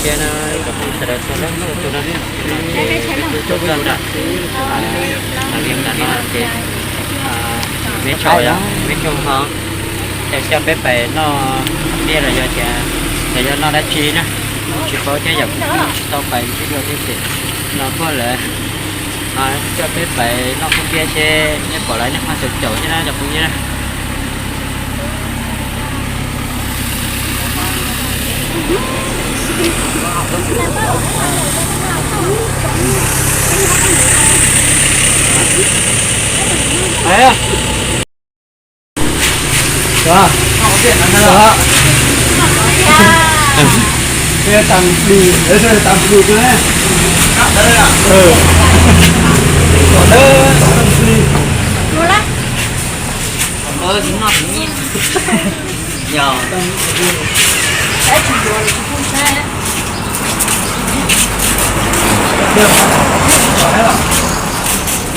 Ces no, cov phooj ywg sawv daws txhua leej txhua tus no, ces peb tuaj txog nram, nram no ces, me tshau, me tshau ho, ces coj peb pais noj tiaj los yog tias, los yog noj dab tsi na, tsis paub thiab, yam kuv tsis tau pais ntxiv dua thiab ces no kuj lawv coj peb pais noj kuj tiaj seb nej pom lawv nej ho caum caum thiab na cov phooj ywg na.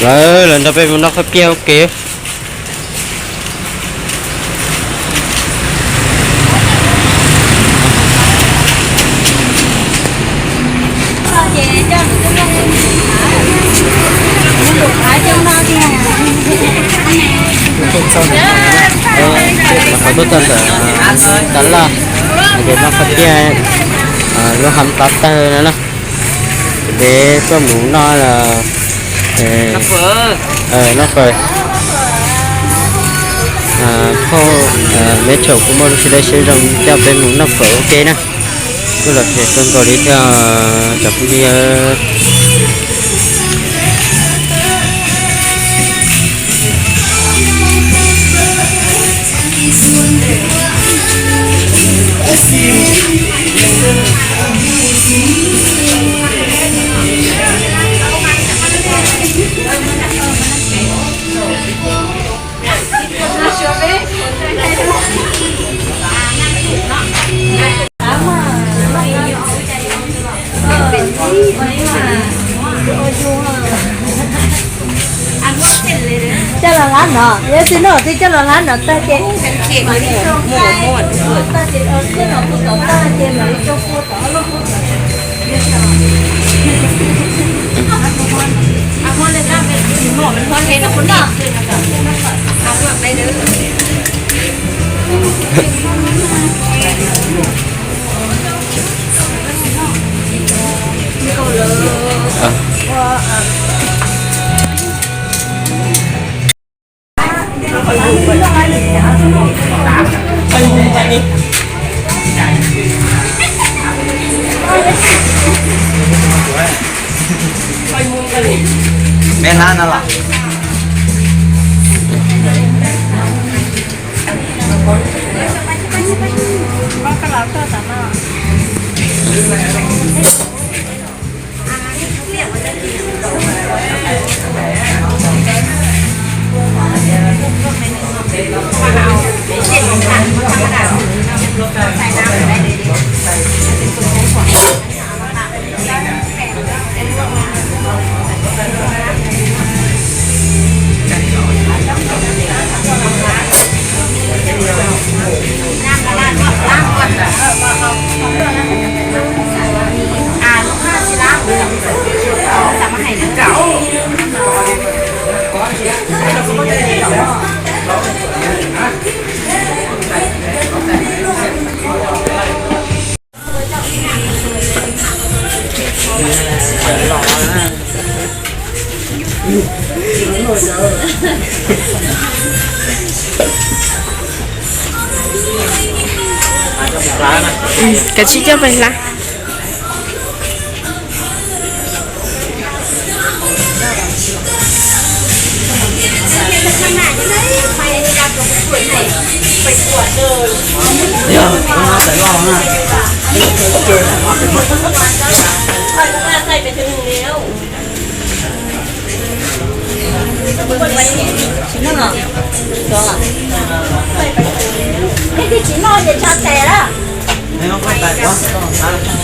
Lawv, lawv nrog peb mus noj khaub piaj ua ke. Qhov tuaj txog ntawm Tav Laj, ces noj khaub piaj, lub hab pab tawg no na. Peb tuaj mus noj, noj fawm. Phauj, me tshau kuj muaj lub sij hawm siab zoo coj peb mus noj fawm ua ke na. Kuj lom zem kawg nkaus li thiab cov phooj ywg. Coj los lab no, yog tsis noj twb coj los lab no tag ces, tag ces, tag ces, tag ces, Peb hlab no los. Kav tsij coj pais hlab.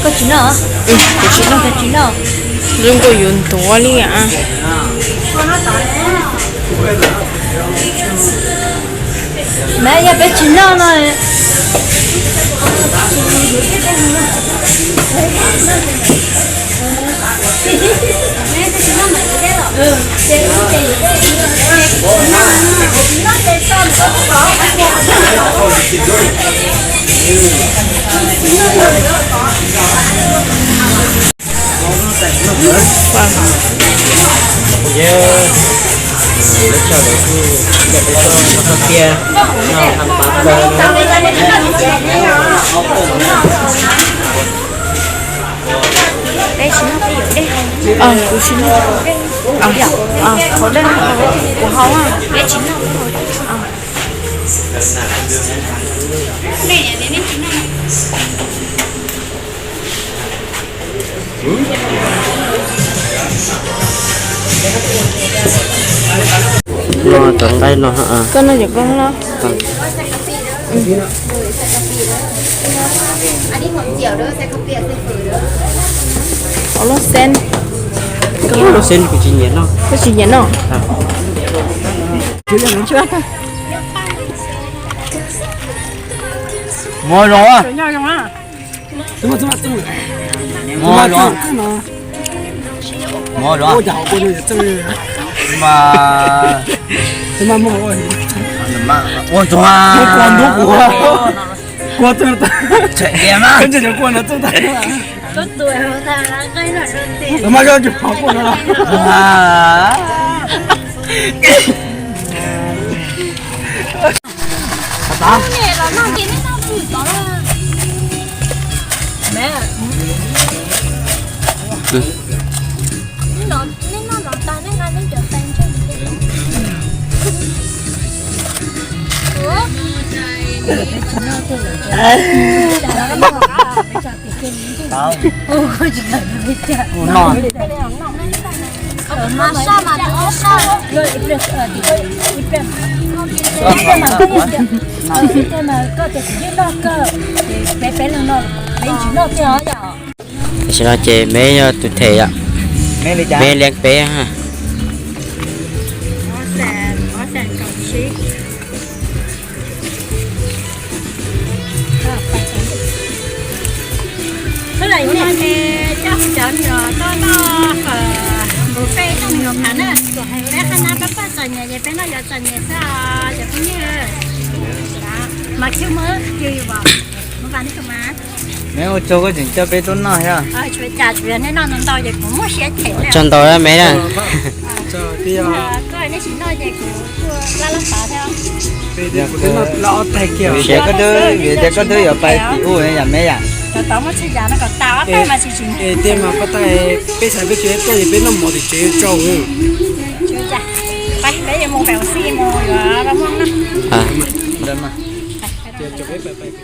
Koj tsis noj? Kuv tsis noj, kuv tsis noj. Zoo nkaus yuav ntuav li as. Mas yog peb tsis noj no. Peb tsis noj, peb yuav dej haus. Kuv tsis noj. Haus dej, kuv haus. Peb tsis noj. Koj noj cov nqaij no. Ua lub xeeb. Lub xeeb kuv tsis nyiam noj. Koj tsis nyiam noj? Muab zoo. Muab zoo. Muab zoo. Mas ua zoo. Kua ntub kuv. Kua txeeg tag. Tshem diav mas. Kua no txeeg tag. Los mas koj cov qhov kua no los. Tam sim no ces Meb yog tus them yom. Meb liab peb. Coj cov nyuam tuaj noj fawm buffet coj nyuam phav na. Peb qhab nab pab paj txom nyem ces peb noj cov txom nyem xwb os cov phooj ywg. Mas Q muab kiag yus os. Mus vas neb tus mas. Meb ua tsaug koj tseem coj peb tuaj noj thiab. Ua tsaug ntau, Meb na. Vim tias koj twb yuav pais tim ub yom Meb yom. Es tej mas pab tais peb xav peb tsis tuaj ces peb noj mov tim tsev tsaus. Peb pais pais.